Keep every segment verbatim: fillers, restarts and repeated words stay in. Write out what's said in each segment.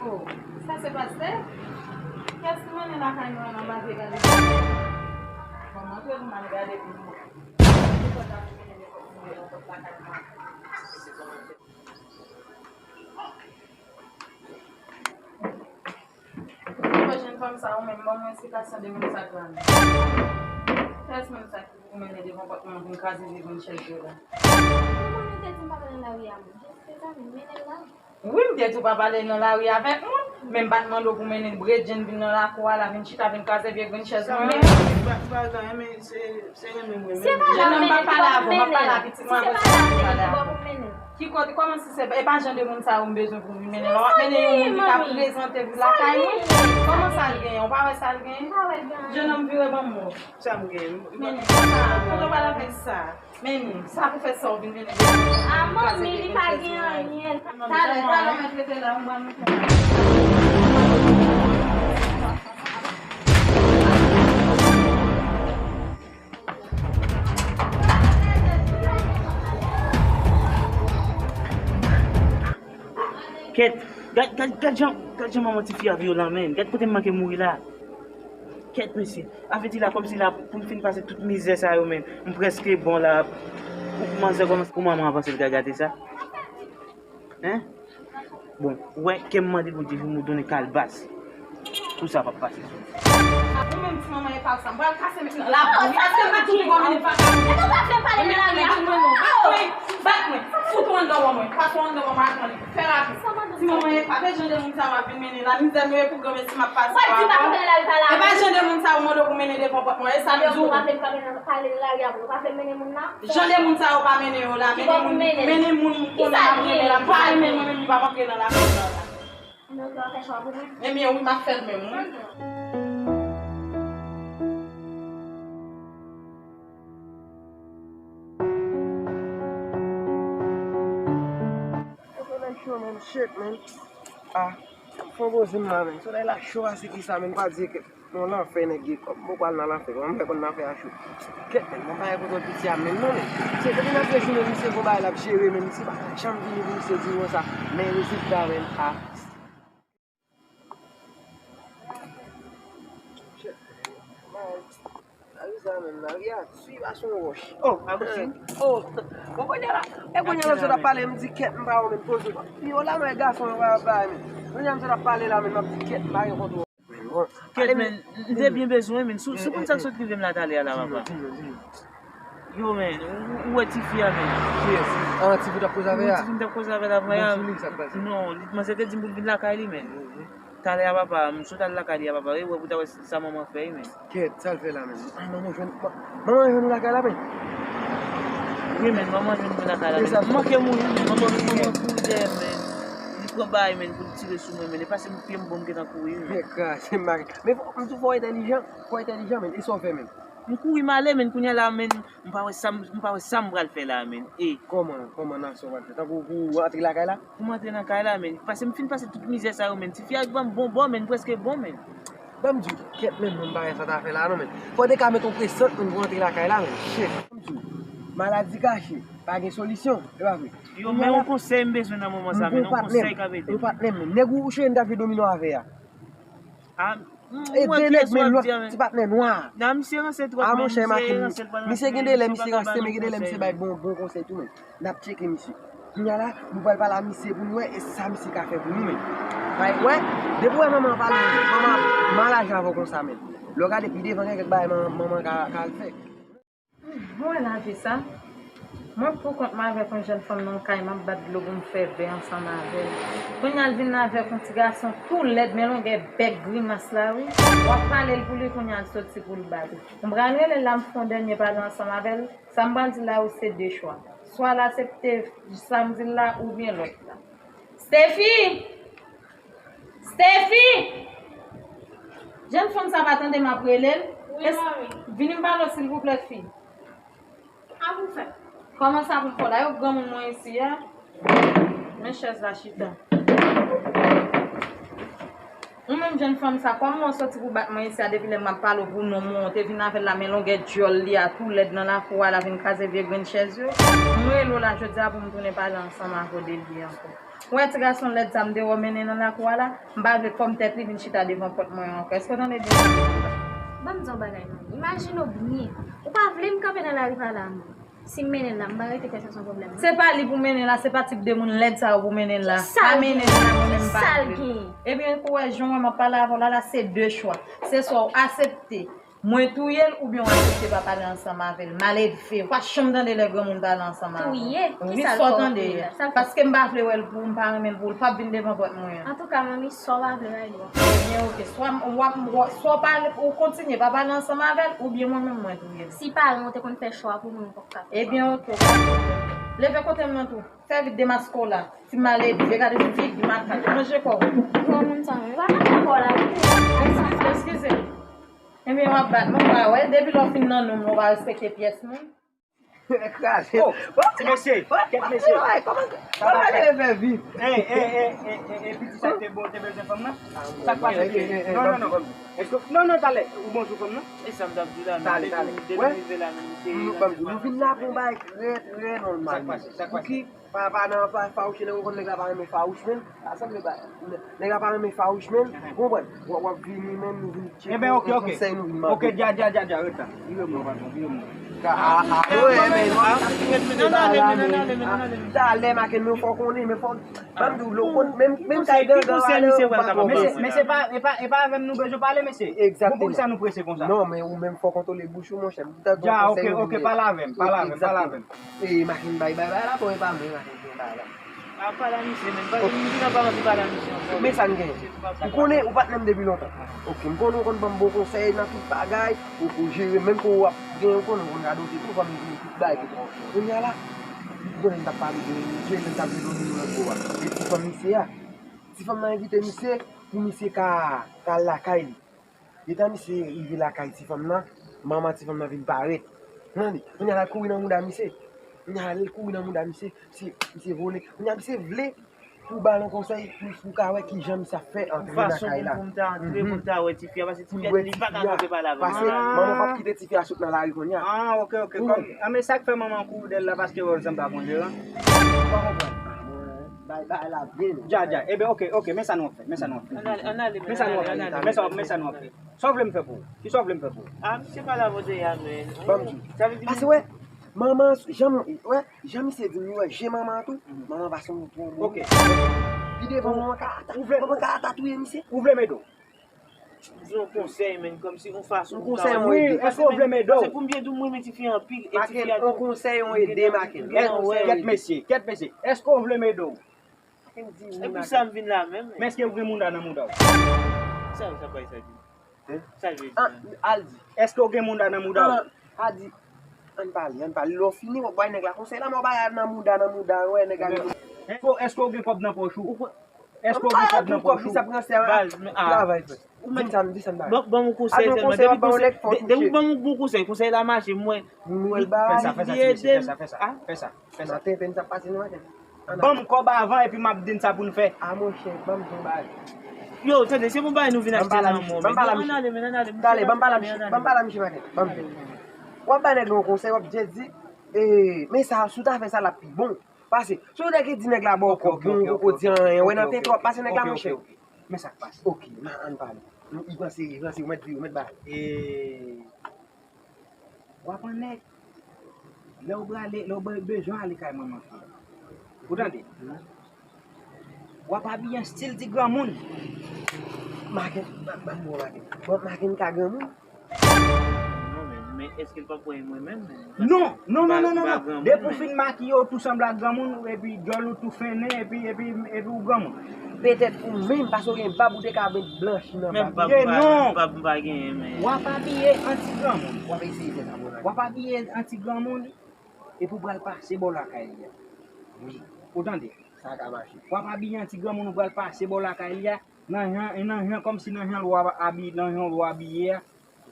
Oh, sa se pastè? Kiyès ki mennen lakay nou an nan mache gade? Bon, m antre pou m al gade pou m wè. Mwen jwenn fanm sa ou menm, ban mwen esplikasyon de moun sa k la menm. Kiyès moun sa ki pou mennen devan pòt mwen vin kraze vye grenn chèz yo la? Ou konnen te di m pa pale nan lari a, mwen. Se sa menm, mennen l la. Wi, m te di w pa pale nan lari avèk moun, men m pa t mande w pou mennen bredjenn vin nan lakou a la, vin chita, vin kraze vye grenn chèz mwen menm. Sa m pa, m pa, m pa, men se, se renmen mwen menm. Jenòm, m p ap pale avè w, m ap pale a pitit mwen apre sa, m ap pale avè w. Ki kote, kòman si se, e pa jan de moun sa yo m bezwen pou m vin mennen la. W ap mennen yon moun ki ka prezante pou lakay mwen? Kòman sa l genyen? Ou pa wè sa l genyen? Jenòm, vire ban m wè w. Sa m genyen? Mennen, kote w pral avèk sa? Mennen, sa pou fè sa w vin mennen. A manmi, li pa gen anyen. Talè, talè, w mèt rete la, m pral mete la. Kèt, gad, gad, gad jan, gad jan manman tifi a vyolan, menn. Gad kote m manke mouri la. Kèt, mesye. Avèti la, kòmsi la, pou m fin pase tout mizè sa yo, menn. M prèske bon la. Pou manzè kòmanse, pou manman an panse l ka gate sa. Hein? Bon, ou wè, kè m mande Bondye pou m donnen kalbas. Tou sa p ap pase sou li. Ou menm ti manman epa w sa, m pral kase men nan lakou wi. Èske m pa di w pi gwo mennen pa ka? Ou pa fè m pale nan lari a. Bat mwen, bat mwen, bat mwen. Fout ou anndan wè mwen, pase w anndan wè mwen ak mwen. Fè rapid. Ti manman epa, e jan de moun sa w ap vin mennen la, mizè nou ye pou granmesi m ap pase pa rapò. E pa jan de moun sa w mande w pou mennen devan pòt mwen, e sa m di w. Pale nan lari a pou nou pa fè mennen moun nan. Jan de moun sa yo pa mennen yo la, mennen moun, mennen moun m konnen m ap renmen la, m pa renmen mwen menm li p ap antre nan lakou sa la. Ebyen wi, m ap fè l menm wi. Solèy cho, man, shit, man. Ah, fò poze m la, man. Solèy la cho a, se ki sa, man, pa di ke. Non, lanfè nèg gen kòb. Mwen pral nan lanfè. Mwen fè konn lanfè a cho. Kèt, men, mwen pa gen kontwòl piti a, men non, men. Se depi n ap rejounen misye, gon bagay l ap jere, men misye pa janm vini pou misye di konsa. Men rezilta, men, a. Lari sa, men, lari a, swiv a son wòch. Oh, Agustin. Oh, bon, kounye a la, e kounye a la, sot ap pale, m di, kèt, m pa wè, men, poze. Yo, la, men, gason, yo pa bay, men. Kounye a, m sot ap pale la, men, m ap di, kèt, m pa gen kontwòl. Kèt, men, m te byen bezwen, men. Si w konn sa k sot rive m la talè a la, papa. Yo, men, ou, ou wè tifi a, men. Kiyès? Ah, tifi w t ap koze avè a? Tifi m t ap koze avè l avan a. Bon, sou li, sa k pase? Non, manzè te di m pou l vin lakay li, men. Talè a, papa, m sot al lakay li a, papa. E wè pou ta wè sa manman fè, men. Kèt, sa l fè la, men? Ah, manman jwenn, manman jwenn ou lakay la, men? Wi, men, manman jwenn mwen lakay la, men. M manke mouri, men. Manman, manman kouri dèyè m, men. Li pran bagay, men, pou l tire sou mwen, men. E pase m pye m bon, m gentan kouri, men. Men kraze, m pa gen. Men fò, m di w fò w entèlijan. Fò w entèlijan, men. E sa w fè, men? M kouri m ale, men. Kounye a la, men, m pa wè sa m, m pa wè sa m pral fè la, men. E. Kòman, kòman nan sa w pral fè? Tankou pou w antre lakay la? Pou m antre nan kay la, men. Pase m fin pase tout mizè sa yo, men. Tifi a ban m bon bò, men. Prèske bon, men. Ban m di w, kèt, men, mwen m pa wè sa w ta fè la, non, men. Fò w te ka mete yon presant, men, pou w antre lakay la, men. Chèf. Ban m di w, maladi kache, pa gen solisyon, e pa vre? Yo, men yon konsèy m bezwen nan moman sa, men. Yon konsèy k ap ede m. Yon patnè m, men. Nèg ou cheri m t ap jwe domino avè a. Ah, e de nèg, men, lòt ti patnè nwa. Nan, misye ranse twòp, men. Ah, monchè, misye gen de lè misye ranse, men gen de lè misye bay bon, bon konsèy tou, men. N ap tcheke misye. Kounye a la, nou pral pale a misye pou nou wè e sa misye ka fè pou nou, men. Bay, wè, depi w wè manman an pale, manman an mal ajan avè w konsa, men. Lè w gade pi devan, gen kèk bagay manman, manman ka, ka al fè. Mwen wè lavi sa. Mwen poukont mwen avèk yon jèn fanm nan kay, m ap bat dlo pou m fè vè ansanm avè l. Kounye a l vin avèk yon ti gason tou lèd, men longè bèk grimas la, wi. W ap pale l pou li, kounye a l soti pou l bat ou. M pral rele l la, m fè yon dènye pale ansanm avè l. Sa m pral di l la, wi, se de chwa. Swa l aksepte sa m di l la, oubyen lòt la. Steffi! Steffi! Jèn fanm sa pa tande m ap rele l? Wi, manmi. Vini m pale w, silvouplè, fi. Sa pou fè? Kòman sa pou m fè w la? Yo granmoun mwen isi a. Men chèz la chita. Ou menm jèn fanm sa, kòman w soti pou bat mwen isi a depi lè m ap pale w pou non mwen, ou te vin avè l la, men longè dyòl li a tou lèd nan lakou a, l a vin kraze vye grenn chèz yo. M rele w la jodi a pou m tounen pale ansanm avè w de li ankò. Ou wè ti gason lèd sa m te wè w mennen nan lakou a la, m pa vle kòm tèt li vin chita devan pòt mwen an ankò. Èske w tande byen? Ban m di w yon bagay non. Imajine w byen. Ou pa vle m kanpe nan lari pale a moun. Si m mennen l la, m pa rete kwè sa se yon pwoblèm non. Se pa li pou mennen la, se pa tip de moun lèd sa yo pou mennen l la. Kisa l genyen? Kisa l genyen? Ebyen, kou wè jan w wè m ap pale avè w la, la se de chwa. Se swa w asepte mwen touye l oubyen w aksepte pa pale ansanm avè l. Malelve, ou pa janm tande lè granmoun pale ansanm avè w. Touye? Wi, kisa l fè w touye la? Sa l fè? Paske m pa vle wè l pou m pa renmen l pou l p ap vin devan pòt mwen an. Antouka, manmi, sa w pa vle règle w. Ebyen, oke. Swa w ap, swa w pale, ou kontinye pa pale ansanm avè l, oubyen mwen menm mwen touye l. Si paran w te konn fè chwa pou mwen, ou p ap ka fè chwa. Ebyen, oke, pa gen pwoblèm. Leve kote m nan tou. Fè vit demaske w la. Ti malelve, gade figi makak. Ranje kò w. Granmoun sa menm. Pa mete kò w la, mete. Eskize, eskize. Ebyen, w ap bat mwen, w pa wè. Depi lè w fin nan nou, w pa respekte pyès moun. Kraze. Oh, ti mesye, kèt mesye. Kòman, kòman leve vit? Ey, ey, ey, ey, ey, ey, piti sa te bon, te bezwen fanm nan? Sa k pase, piti? Non, non, non. Èske, non, non, talè, ou bonjou fanm nan? E sa m t ap di la, talè, talè. Wè, nou vin la pou yon bagay trè, trè nòmal. Sa k pase? Sa k pase? Papa nan pa fawouche, nèg ou konn nèg la pa renmen fawouch menm. Sa sanble ba, nèg la pa renmen fawouch menm. Ou konprann? W ap, w ap vini menm, nou vin tcheke. Ebyen, oke, oke. Konsèy nou vin mande. Oke, dja, dja, dja, dja, ret la. Vire mwen, patwon, vire mwen. Ah, ah, ah, wi, men non, sa se mete bagay la, men. Talè, Maken, men fò w konnen, men fò, ban m di w, lè w konn, menm, menm kay gangan, ale, ou pa konprann. Mesye, mesye, pa, e pa, e pa avè m nou bezwen pale, mesye. Egzakteman. Bon, poukisa nou prese konsa? Non, men ou menm fò w kontwole bouch ou, monchè. Dja, oke, oke, pale avè m, pale avè m, pale avè m. E, Maken bay, bay, bay la, bon, e pa mwen, Maken, bay la. A, pale a misye, men. Paske m di nan pa anvi pale a misye ankò. Men sa n genyen. Ou konnen, ou patnè m depi lontan. Oke, m konnen ou konn ban m bon konsèy nan tout bagay. Ou, ou jere, menm kou w ap gen, ou konnen, ou konn radote tou, fò m di tout bagay. Kounye a la, ou konnen m t ap pale de, jere m t ap jere domino lòt bò a. E ti fanm misye a. Ti fanm nan envite misye, pou misye ka, ka al lakay li. Etan misye rive lakay ti fanm nan, manman ti fanm nan vin parèt. Tande, kounye a l al kouri nan mouda misye. Kounye a l kouri nan mouda misye, misye, misye vole. Kounye a misye vle pou ba l yon konsèy, pou, pou ka wè kijan misye ap fè antre lakay la. Pou m ta antre, pou m ta wè tifi a, paske tifi a di li pa ka kanpe pale avè m. Paske manman p ap kite tifi a sot nan lari kounye a. Ah, oke, oke. Kòm, ah, men sa k fè manman kouri dèyè l la, paske wè l sanble ak yon jeran. Ou pa konprann? Bay, bay la byen. Dja, dja. Ebyen, oke, oke. Men sa nou ap fè. Men sa nou ap fè. Ann ale, ann ale, men sa nou ap fè. Men sa, men sa nou ap fè. Sa w vle m fè pou ou? Kisa w vle m fè pou ou? Ah, misye pale avè w de ya, men. Ban m di. Sa vle di paske, wè, manman, jan, wè, jan misye di m, wè, je manman an tou, manman pa sonje twò bon. Oke. Pi devan manman ka ata, manman ka ata touye misye. Ou vle m ede w? Di yon konsèy, men, kòmsi yon fason pou ka wè. Wi, èske w vle m ede w? Paske pou m byen di w, mwen renmen tifi a anpil, e tifi a tou. Yon konsèy, yon ede, Maken. Kèt mesye, kèt mesye. Èske w vle m ede w? E pou sa m vin la menm. Men èske w gen mouda nan mouda w? Sa, sa bay sa di. Sa l vle di. Al di. Èske w gen mouda nan mouda w? Al di. Ann pale, ann pale. Lè w fini, w ap bay nèg la konsèy la, men w bay nan mouda, nan mouda, wè nèg la. Èske, èske w gen kòb nan pòch ou? Èske w gen kòb nan pòch ou? Baz, men, ah. Travay, frè. Ou mèt di sa, di sa, ban, ban m konsèy sèlman. Depi konsèy, depi ou ban m bon konsèy, konsèy la mache, mwen. Fè sa, fè sa, ti mesye, fè sa, fè sa, fè sa, fè sa. Maten, penn sa pase nan maten. Ban m kòb avan epi m ap di n sa pou n fè. A monchè, ban m di yon bagay. Yo, tande, se pou bagay nou vin achte nan mò, men. Ann ale, men, ann ale, misye. Talè, ban m pale a misye, ban m pale a misye maten. Ban m di. W ap bay nèg la yon konsèy, w ap jis di, eh, men sa, si w ta fè sa, l ap pi bon. Pase, si w nèg ki di nèg la ba w kòb, bon, ou poko di anyen, wè nan tete w ap pase nèg la, monchè. Men sa k pase. Oke, ann pale. Li panse, li panse, ou mèt di, ou mèt bay. E, w ap an nèg, lè w prale, lè w be-, bezwen ale kay manman fi a. Ou tande? W ap abiye an stil ti granmoun. Maken, ba, ba m bon Maken. Bon, Maken ka granmoun? Non, men, men èske l p ap wè mwen menm, men? Non, non, non, non, non, non. Depi w fin makiye w tou sanble ak granmoun, epi djòl ou tou fennen, epi, epi, epi w granmoun. Petèt ou menm, paske w gen bab, ou te ka met blanchi nan bab. Menm bab m pa, bab m pa genyen, men. W ap abiye an ti granmoun. W ap eseye fè sa, bon. W ap abiye an ti granmoun, epi w pral pase bò lakay li a. Wi. Ou tande? Sa ka mache. W ap abiye an ti granmoun, ou pral pase bò lakay li a. Nan jan, nan jan, kòmsi nan jan l w a abi-, nan jan l w abiye a,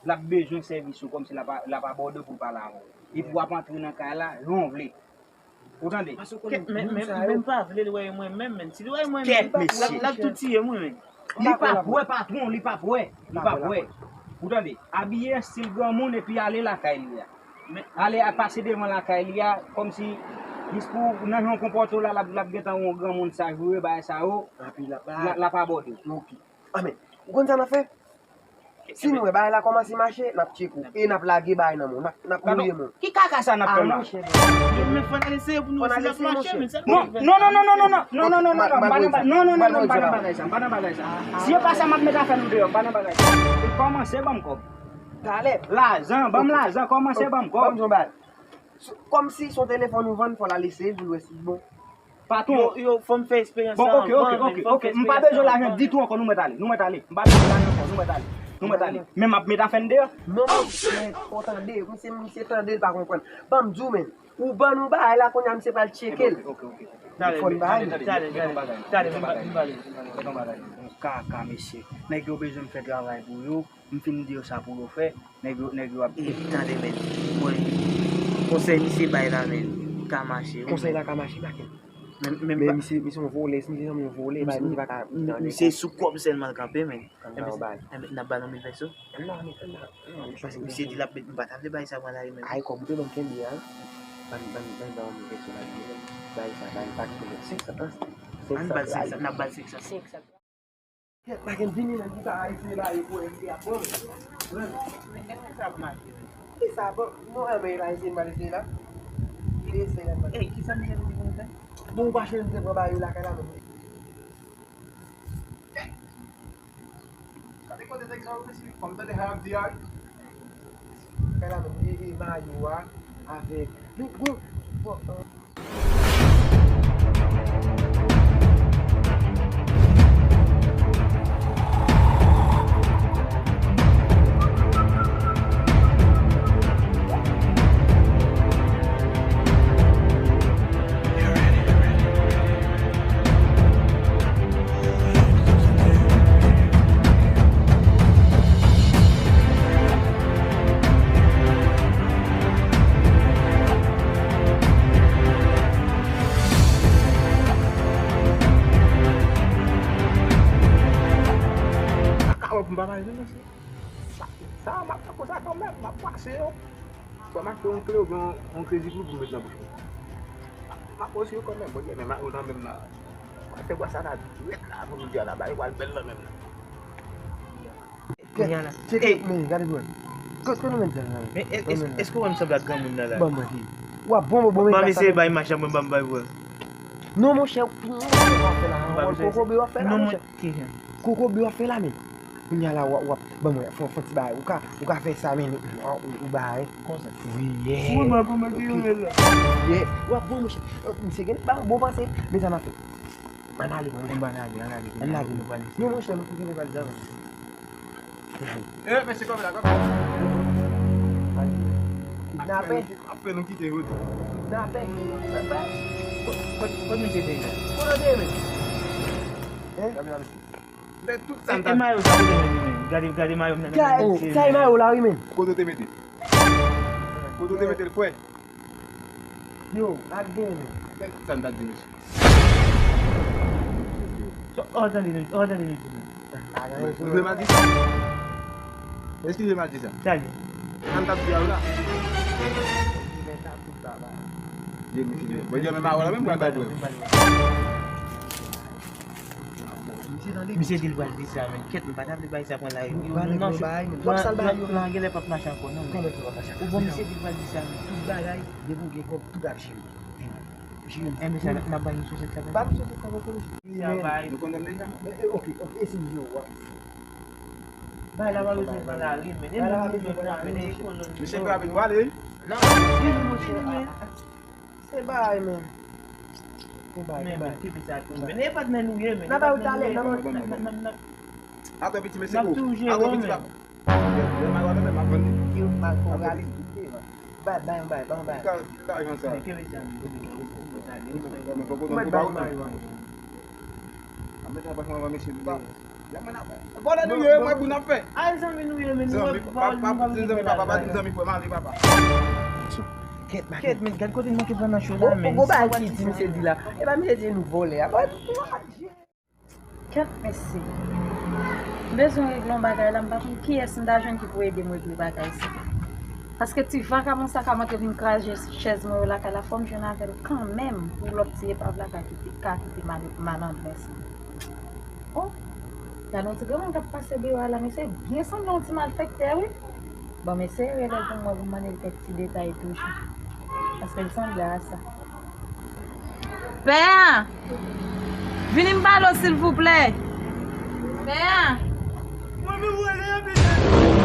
l ap bezwen sèvis ou, kòmsi l ap, l ap abòde w pou l pale avè w. Epi w ap antre nan kay la, jan w vle. Ou tande? Kèt, men, men, men m pa vle l wè mwen menm, men. Si l wè mwen menm, l ap, l ap tou tiye m, wi, men. Li p ap wè patwon, li p ap wè. Li p ap wè. Ou tande? Abiye an stil granmoun epi ale lakay li a. Ale a pase devan lakay li a, kòmsi jis pou nan jan w konpòte w la, l ap, l ap gentan wè yon granmoun sa joure, bagay sa yo, l ap abòde w. Ok. Anben, ou konn sa n ap fè? Si nou wè bagay la kòmanse mache, n ap tcheke w. E n ap lage bagay nan men w. N ap, n ap mouye men w. Ki kaka sa n ap fè la? Men fò n al eseye pou nou wè si l ap mache, men sa. Non, non, non, non, non, non, non, non, non, non, non, m pa nan ba-, non, non, non, non, m pa nan bagay sa, m pa nan bagay sa. Si e pa sa, m ap met afè nou deyò, m pa nan bagay sa. E kòmanse ban m kòb. Talè. Lajan, ban m lajan, kòmanse ban m kòb. Ban m di w yon bagay. Kòmsi se yon telefòn ou vann, fò l al eseye pou l wè si l bon. Patwon. Yo, yo, fò m fè eksperyans la anvan, men fò m fè eksperyans la anvan. Yo, yo, ok, ok, ok. M pa bezwen lajan ditou ankò, nou mèt ale, nou mèt ale. M pa bezwen lajan ankò, nou mèt ale, nou mèt ale. Men m ap met afè n deyò. Non, men, fò w tande, misye, misye tande, l pa konprann. Ban m di w, men. Ou ban nou bagay la, kounye a misye pral tcheke l. Ok, ok, ok. Talè, talè, talè, talè, talè, men m pale. Mèt yon bagay, mèt yon bagay. Yon kaka, mesye. Nèg yo bezwen m fè travay pou yo. M fin di yo sa pou yo fè, nèg yo, nèg yo ap. Ey, tande, men. Mwen, konsèy misye bay la, men, ka mache, wi, men. Konsèy la ka mache, pa kè. Men, men, men misye, misye yon vòlè, si misye yon vòlè, bay misye pa ka. Misye sou kòb sèlman l kanpe, men. Ann ba yo bal. N ap ba l yon mil peso? Ann ba, ann ba. Misye di l ap, m pa ta vle bay sa pran lari, men. Ay, kòb ou te ban m kenbe a. Ban, ban, ban, ban yon mil peso la, bay sa, bay, pa kite senk san, senk san. Ann ba l senk san, n ap ba l senk san. Senk san. Kèt, pa gen vini nan ki sa a eseye ba yo pou envite a bon. Men kèt ki sa ap mache. Ki sa bon? Nou renmen la eseye mal eseye la. Li eseye la mal. Ey, ki sa misye te di pou nou fè? Bon, ou pa cheri te pran ba yo lakay la menm. Gade kote nèg sa yo mesye. Kòm tande sa y ap di a wi. Lakay la menm, e, e mayo a avèk. Men bon, bon, Kaka wè pou m pa pale non mesye. Sa, sa, m ap fè konsa kanmenm, m ap pase yo. Bon, m achte yon kle oubyen yon, yon kredi pou, pou m met nan bouch mwen. M ap pase yo kanmenm, mwen gen men mayo nan men m la. M ap fè bwa sa la dwèt la, pou m di a la, bagay pral bèl nan men m la. Kounye a la. Tcheke men, gade pou wè. Kote nou menm sa la? Men, èske w wè m sanble ak granmoun nan la? Ban mwen, fi. W ap bon, bon, bon, men. Ban m eseye bay mach la, mwen ban m bay pou wè. Non, monchè, w ap fè la, kokobe w ap fè la, monchè. Kijan? Kokobe w ap fè la, men. Kounye a la, w ap, w ap, ban mwen, fè, fè ti bagay. Ou ka, ou ka fè sa, men, ou, ou, ou bay. Konsa. Wi, yeah. Mwen, mwen, kòman ki yo rele la? Yeah. W ap bon, monchè. Misye gen, ba, bon panse, men sa n ap fè. Ann ale, ann ale, ann ale, ann ale. Non, monchè, nou pou vini pral di avan. Eh, mesye, kòm la, kòm la. Kidnapè. Apre nou kite yo. Kidnapè. Kot, kot, kot misye te ye? Kote w te ye, men? Hein? Lè tout sa m ta. E mayo sa kote men li men? Gade, gade mayo m nan men. Sa e mayo la wi men. Kote w te mete? Kote w te mete l, frè? Yo, ak gen men. Lè tout sa m ta di mesye. Oh, tande nou, oh, tande nou di nou. Eskize m a di sa. Eskize m a di sa. Tande. Sa m t ap di a w la. Ye, mesye. Bon, di a men mayo la menm pral bay pou. Misye di l pral di sa, men kèt, m pa ta vle bay sa pran lari. Non, non, non, plan, plan, plan an genlè p ap mache ankò, non, men. Ou bon, misye di l pral di sa, men tout bagay, depi w gen kòb, tout ap jere. Enben, sa, n ap bay misye sèt sa. Ba misye sèt sa, mesye. Sa bay. Nou konn nèg la? Eh, eh, ok, ok, e si misye w ap. Bay la pa bezwen pran lari, men. E menm misye pran, men, e kolon. Misye pran vin pale. Non, non, non, non. Se bagay, men. Se bagay, men, men, kenbe sa tou, men. E patnè nou ye, men. N a ba ou talè, n a ba ou. N a, n a, n a. Atò piti mesye. N ap toujou jere w, men. Lè m a wale men m ap vann li. Yo mal fò rale kite, man. Bay, bay, bay, bay, bay. Ka, ka jan sa. Men kenbe sa, men. Mwen fò kote m pou ba ou tan. A mèt la pa fè anvan mesye li ba. Vòlè nou ye, mwen pou n ap fè. Ay, zanmi nou ye, men nou wè vòlè nou pa bezwen fè la. Zanmi, papa, pa di zanmi frè m ale, papa. Kèt, men, gad kote n manke pran nan cho la, men. Bon, bon, bay ki di misye di la. E pa misye di nou vòlè a. Kèt, mesye. M bezwen regle yon bagay la, m pa konn kiyès m ta jwenn ki pou ede m regle bagay sa. Paske ti vakabon sa k ap antre vin kraze chèz mwen yo lakay la, fò m jwenn avè l kanmenm pou lòt ti epav la ka kite, ka kite mal-, malandren sa. Oh, gade yon ti granmoun k ap pase deyò a la, mesye byen sanble yon ti malfektè, wi. Bon, m eseye rele l pou m wè, pou m mande l kèk ti detay toujou. Paske l sanble a sa. Pè a! Vini m pale w, silvouplè. Pè a! Mwen menm rele a, mesye.